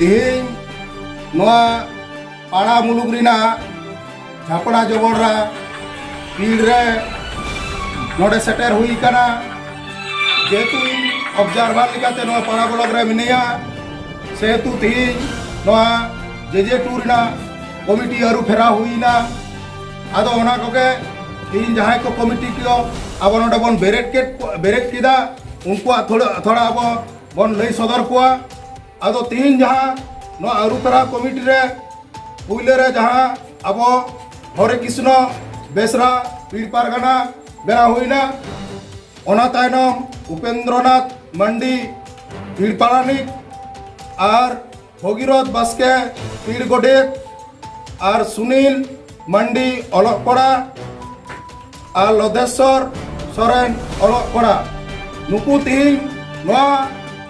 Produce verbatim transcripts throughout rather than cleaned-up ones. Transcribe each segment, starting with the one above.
ᱛᱮᱦᱮᱧ ᱱᱚᱣᱟ ᱯᱟᱲᱟ ᱢᱩᱞᱩᱠ ᱨᱮᱱᱟᱜ ᱡᱷᱟᱯᱲᱟ ᱡᱚᱵᱚᱲᱨᱟ ᱯᱤᱲ ᱨᱮ ᱱᱚᱰᱮ ᱥᱮᱴᱮᱨ ᱦᱩᱭ ᱟᱠᱟᱱᱟ᱾ ᱡᱮᱦᱮᱛᱩ ᱤᱧ ᱚᱵᱡᱟᱨᱵᱷᱟᱨ ᱞᱮᱠᱟᱛᱮ ᱱᱚᱣᱟ ᱯᱟᱲᱟ ᱵᱞᱚᱠ ᱨᱮ ᱢᱤᱱᱟᱹᱧᱟ, ᱥᱮᱦᱮᱛᱩ ᱛᱮᱦᱮᱧ ᱱᱚᱣᱟ ᱡᱮ ᱡᱮ ᱴᱩ ᱨᱮᱱᱟᱜ ᱠᱚᱢᱤᱴᱤ ᱟᱹᱨᱩ ᱯᱷᱮᱨᱟᱣ ᱦᱩᱭᱱᱟ᱾ ᱟᱫᱚ ᱚᱱᱟ ᱠᱚᱜᱮ ᱛᱮᱦᱮᱧ ᱡᱟᱦᱟᱸᱭ ᱠᱚ ᱠᱚᱢᱤᱴᱤ ᱠᱚ ᱟᱵᱚ ᱱᱚᱰᱮ ᱵᱚᱱ ᱵᱮᱨᱮᱫ ᱠᱮᱫ ᱠᱚ, ᱵᱮᱨᱮᱫ ᱠᱮᱫᱟ, ᱩᱱᱠᱩᱣᱟᱜ ᱛᱷᱚᱲᱟ, ᱛᱷᱚᱲᱟ ᱟᱵᱚ ᱵᱚᱱ ᱞᱟᱹᱭ ᱥᱚᱫᱚᱨ ᱠᱚᱣᱟ᱾ ᱟᱫᱚ ᱛᱮᱦᱮᱧ ᱡᱟᱦᱟᱸ ᱱᱚᱣᱟ ᱟᱹᱨᱩ ᱯᱷᱮᱨᱟᱣ ᱠᱚᱢᱤᱴᱤ ᱨᱮ ᱯᱩᱭᱞᱟᱹ ᱨᱮ ᱡᱟᱦᱟᱸ ᱟᱵᱚ ᱦᱚᱨᱮ ᱠᱨᱤᱥᱱᱚ ᱵᱮᱥᱨᱟ ᱯᱤᱲ ᱯᱟᱨᱜᱟᱱᱟ ᱵᱮᱱᱟᱣ ᱦᱩᱭᱱᱟ, ᱚᱱᱟ ᱛᱟᱭᱱᱚᱢ ᱩᱯᱮᱱᱫᱨᱚᱱᱟᱛᱷ ᱢᱟᱱᱰᱤ ᱯᱤᱲ ᱯᱟᱨᱟᱱᱤᱠ ᱟᱨ ᱵᱷᱚᱜᱤᱨᱚᱛᱷ ᱵᱟᱥᱠᱮ ᱯᱤᱲ ᱜᱚᱰᱮᱛ ᱟᱨ ᱥᱩᱱᱤᱞ ᱢᱟᱱᱰᱤ ᱚᱞᱚᱜ ᱠᱚᱲᱟ ᱟᱨ ᱞᱚᱫᱮᱥᱚᱨ ᱥᱚᱨᱮᱱ ᱚᱞᱚᱜ ᱠᱚᱲᱟ, ᱱᱩᱠᱩ ᱛᱤᱦᱤᱧ ᱱᱚᱣᱟ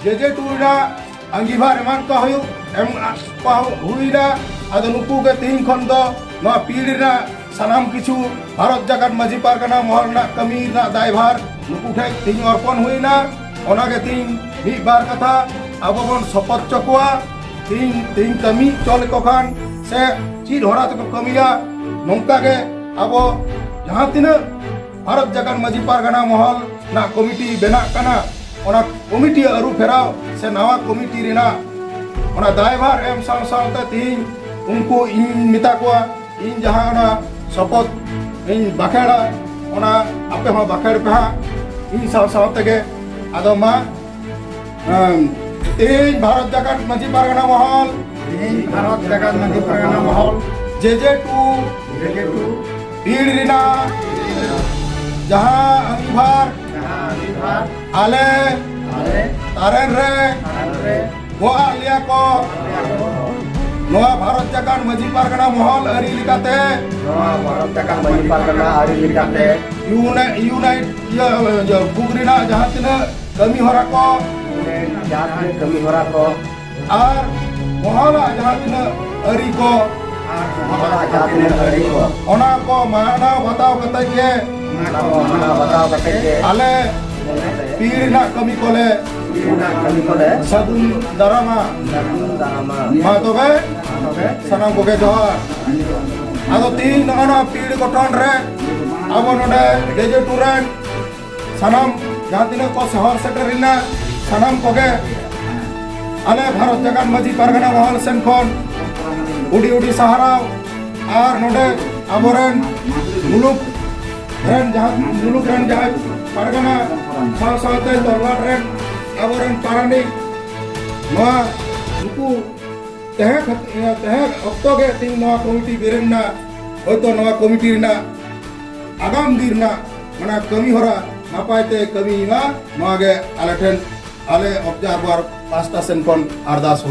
ᱡᱮ ᱡᱮ ᱴᱩ ᱨᱮᱱᱟᱜ ᱟᱸᱜᱤᱵᱷᱟᱨ ᱮᱢᱟᱱ ᱠᱚ ᱦᱩᱭᱩᱜ, ᱮᱢ ᱠᱚ ᱦᱩᱭᱱᱟ᱾ ᱟᱫᱚ ᱱᱩᱠᱩ ᱜᱮ ᱛᱤᱦᱤᱧ ᱠᱷᱚᱱ ᱫᱚ ᱱᱚᱣᱟ ᱯᱤᱲ ᱨᱮᱱᱟᱜ ᱥᱟᱱᱟᱢ ᱠᱤᱪᱷᱩ ᱵᱷᱟᱨᱚᱛ ᱡᱟᱠᱟᱛ ᱢᱟᱹᱡᱷᱤ ᱯᱟᱨᱜᱟᱱᱟ ᱢᱚᱦᱚᱞ ᱨᱮᱱᱟᱜ ᱠᱟᱹᱢᱤ ᱨᱮᱱᱟᱜ ᱫᱟᱭᱵᱷᱟᱨ ᱱᱩᱠᱩ ᱴᱷᱮᱱ ᱛᱤᱦᱤᱧ ᱚᱨᱯᱚᱱ ᱦᱩᱭᱱᱟ᱾ ᱚᱱᱟᱜᱮ ᱛᱤᱦᱤᱧ ᱢᱤᱫ ᱵᱟᱨ ᱠᱟᱛᱷᱟ ᱟᱵᱚ ᱵᱚᱱ ᱥᱚᱯᱚᱛ ᱦᱚᱪᱚ ᱠᱚᱣᱟ᱾ ᱛᱤᱦᱤᱧ, ᱛᱤᱦᱤᱧ ᱠᱟᱹᱢᱤ ᱦᱚᱪᱚ ᱞᱮᱠᱚ ᱠᱷᱟᱱ ᱥᱮ ᱪᱮᱫ ᱦᱚᱨᱟ ᱛᱮᱠᱚ ᱠᱟᱹᱢᱤᱭᱟ, ᱱᱚᱝᱠᱟ ᱜᱮ ᱟᱵᱚ ᱡᱟᱦᱟᱸ ᱛᱤᱱᱟᱹᱜ ᱵᱷᱟᱨᱚᱛ ᱡᱟᱠᱟᱛ ᱢᱟᱹᱡᱷᱤ ᱯᱟᱨᱜᱟᱱᱟ ᱢᱚᱦᱚᱞ ᱨᱮᱱᱟᱜ ᱠᱚᱢᱤᱴᱤ ᱵᱮᱱᱟᱜ ᱠᱟᱱᱟ, ᱚᱱᱟ ᱠᱚᱢᱤᱴᱤ ᱟᱹᱨᱩ ᱯᱷᱮᱨᱟᱣ ᱥᱮ ᱱᱟᱣᱟ ᱠᱚᱢᱤᱴᱤ ᱨᱮᱱᱟᱜ ᱚᱱᱟ ᱫᱟᱭᱵᱷᱟᱨ ᱮᱢ ᱥᱟᱶ ᱥᱟᱶᱛᱮ ᱛᱤᱦᱤᱧ ᱩᱱᱠᱩ ᱤᱧ ᱢᱮᱛᱟ ᱠᱚᱣᱟ, ᱤᱧ ᱡᱟᱦᱟᱸ ᱚᱱᱟ ᱥᱚᱯᱚᱛ ᱤᱧ ᱵᱟᱠᱷᱮᱲᱟ, ᱚᱱᱟ ᱟᱯᱮ ᱦᱚᱸ ᱵᱟᱠᱷᱮᱲ ᱯᱮ ᱦᱟᱸᱜ ᱤᱧ ᱥᱟᱶ ᱥᱟᱶ ᱛᱮᱜᱮ᱾ ᱟᱫᱚ ᱢᱟ, ᱮᱢ, ᱛᱮᱦᱮᱧ ᱵᱷᱟᱨᱚᱛ ᱡᱟᱠᱟᱛ ᱢᱟᱹᱡᱷᱤ ᱯᱟᱨᱜᱟᱱᱟ ᱢᱚᱦᱚᱞ, ᱛᱮᱦᱮᱧ ᱵᱷᱟᱨᱚᱛ ᱡᱟᱠᱟᱛ ᱢᱟᱹᱡᱷᱤ ᱯᱟᱨᱜᱟᱱᱟ ᱢᱚᱦᱚᱞ, ᱡᱮ ᱡᱮ ᱴᱩ, ᱡᱮ ᱡᱮ ᱴᱩ, ᱯᱤᱲ ᱨᱮᱱᱟᱜ ᱡᱟᱦᱟᱸ ᱟᱹᱝᱜᱤᱵᱷᱟᱨ ᱡᱟᱦᱟᱸ ᱟᱹᱝᱜᱤᱵᱷᱟᱨ ᱟᱞᱮ ᱟᱞᱮ ᱛᱟᱨᱮᱱ ᱨᱮ ᱛᱟᱨᱮᱱ ᱨᱮ ᱜᱚᱜ ᱟᱫ ᱞᱮᱭᱟ ᱠᱚ᱾ ᱱᱚᱣᱟ ᱵᱷᱟᱨᱚᱛ ᱡᱟᱠᱟᱛ ᱢᱟᱹᱡᱷᱤ ᱯᱟᱨᱜᱟᱱᱟ ᱢᱚᱦᱚᱞ ᱟᱹᱨᱤ ᱞᱮᱠᱟᱛᱮ, ᱱᱚᱣᱟ ᱵᱷᱟᱨᱚᱛ ᱡᱟᱠᱟᱛ ᱢᱟᱹᱡᱷᱤ ᱯᱟᱨᱜᱟᱱᱟ ᱟᱹᱨᱤ ᱞᱮᱠᱟᱛᱮ, ᱤᱭᱩᱱᱟ-, ᱤᱭᱩᱱᱟᱭᱤᱴ, ᱤᱭᱟᱹ, ᱤᱭᱟᱹ, ᱵᱩᱠ ᱨᱮᱱᱟᱜ ᱡᱟᱦᱟᱸ ᱛᱤᱱᱟᱹᱜ ᱠᱟᱹᱢᱤ ᱦᱚᱨᱟ ᱠᱚ, ᱡᱟᱦᱟᱸ ᱛᱤᱱᱟᱹᱜ ᱠᱟᱹᱢᱤ ᱦᱚᱨᱟ ᱠᱚ, ᱟᱨ ᱢᱚᱦᱚᱞᱟᱜ ᱡᱟᱦᱟᱸ ᱛᱤᱱᱟᱹᱜ ᱟᱹᱨᱤ ᱠᱚ, ᱟᱨ ᱢᱚᱦᱚᱞᱟᱜ ᱡᱟᱦᱟᱸ ᱛᱤᱱᱟᱹᱜ ᱟᱹᱨᱤ ᱠᱚ, ᱚᱱᱟ ᱠᱚ ᱢᱟᱱᱟᱣ ᱵᱟᱛᱟᱣ ᱠᱟᱛᱮ ᱜᱮ, ᱚᱱᱟ ᱠᱚ ᱢᱟᱱᱟᱣ ᱵᱟᱛᱟᱣ ᱠᱟᱛᱮ ᱜᱮ, ᱟᱞᱮ ᱟᱞᱮ ᱯᱤᱲ ᱨᱮᱱᱟᱜ ᱠᱟᱹᱢᱤ ᱠᱚᱞᱮ ᱚᱱᱟ ᱠᱟᱹᱢᱤ ᱠᱚᱞᱮ ᱥᱟᱹᱜᱩᱱ ᱫᱟᱨᱟᱢᱟ᱾ ᱥᱟᱹᱜᱩᱱ ᱫᱟᱨᱟᱢᱟ᱾ ᱢᱟ ᱛᱚᱵᱮ ᱛᱚᱵᱮ ᱥᱟᱱᱟᱢ ᱠᱚᱜᱮ ᱡᱚᱦᱟᱨ᱾ ᱟᱫᱚ ᱛᱤᱦᱤᱧ ᱱᱚᱜᱼᱚ ᱱᱚᱣᱟ ᱯᱤᱲ ᱜᱚᱴᱷᱚᱱ ᱨᱮ ᱟᱵᱚ ᱱᱚᱰᱮ ᱰᱮᱡᱮ ᱴᱩ ᱨᱮᱱ ᱥᱟᱱᱟᱢ ᱡᱟᱦᱟᱸ ᱛᱤᱱᱟᱹᱜ ᱠᱚ ᱥᱚᱦᱚᱨ ᱥᱮᱴᱮᱨ ᱞᱮᱱᱟ, ᱥᱟᱱᱟᱢ ᱠᱚᱜᱮ ᱟᱞᱮ ᱵᱷᱟᱨᱚᱛ ᱡᱟᱠᱟᱛ ᱢᱟᱹᱡᱷᱤ ᱯᱟᱨᱜᱟᱱᱟ ᱢᱚᱦᱚᱞ ᱥᱮᱱ ᱠᱷᱚᱱ ᱟᱹᱰᱤ ᱟᱹᱰᱤ ᱥᱟᱨᱦᱟᱣ᱾ ᱟᱨ ᱱᱚᱰᱮ ᱟᱵᱚᱨᱮᱱ ᱢᱩᱞᱩᱠ ᱨᱮᱱ ᱡᱟᱦᱟᱸ, ᱢᱩᱞᱩᱠ ᱨᱮᱱ ᱡᱟᱦᱟᱸᱭ ᱯᱟᱨᱜᱟᱱᱟ ᱥᱟᱶ ᱥᱟᱶᱛᱮ ᱛᱚᱞᱞᱟᱴ ᱨᱮᱱ ᱟᱵᱚᱨᱮᱱ ᱯᱟᱨᱟᱱᱤᱠ, ᱱᱚᱣᱟ ᱱᱩᱠᱩ ᱛᱟᱦᱮᱸ ᱠᱷᱟᱹᱛᱤᱨ, ᱛᱟᱦᱮᱸ ᱚᱠᱛᱚ ᱜᱮ ᱛᱮᱦᱮᱧ ᱱᱚᱣᱟ ᱠᱚᱢᱤᱴᱤ ᱵᱮᱨᱮᱫ ᱮᱱᱟ᱾ ᱦᱚᱭᱛᱚ ᱱᱚᱣᱟ ᱠᱚᱢᱤᱴᱤ ᱨᱮᱱᱟᱜ ᱟᱜᱟᱢ ᱫᱤᱱ ᱨᱮᱱᱟᱜ ᱚᱱᱟ ᱠᱟᱹᱢᱤ ᱦᱚᱨᱟ ᱱᱟᱯᱟᱭ ᱛᱮ ᱠᱟᱹᱢᱤ ᱢᱟ, ᱱᱚᱣᱟ ᱜᱮ ᱟᱞᱮ ᱴᱷᱮᱱ, ᱟᱞᱮ ᱚᱵᱡᱟᱨᱵᱷᱟᱨ ᱯᱟᱥᱴᱟ ᱥᱮᱱ ᱠᱷᱚᱱ ᱟᱨᱫᱟᱥ᱾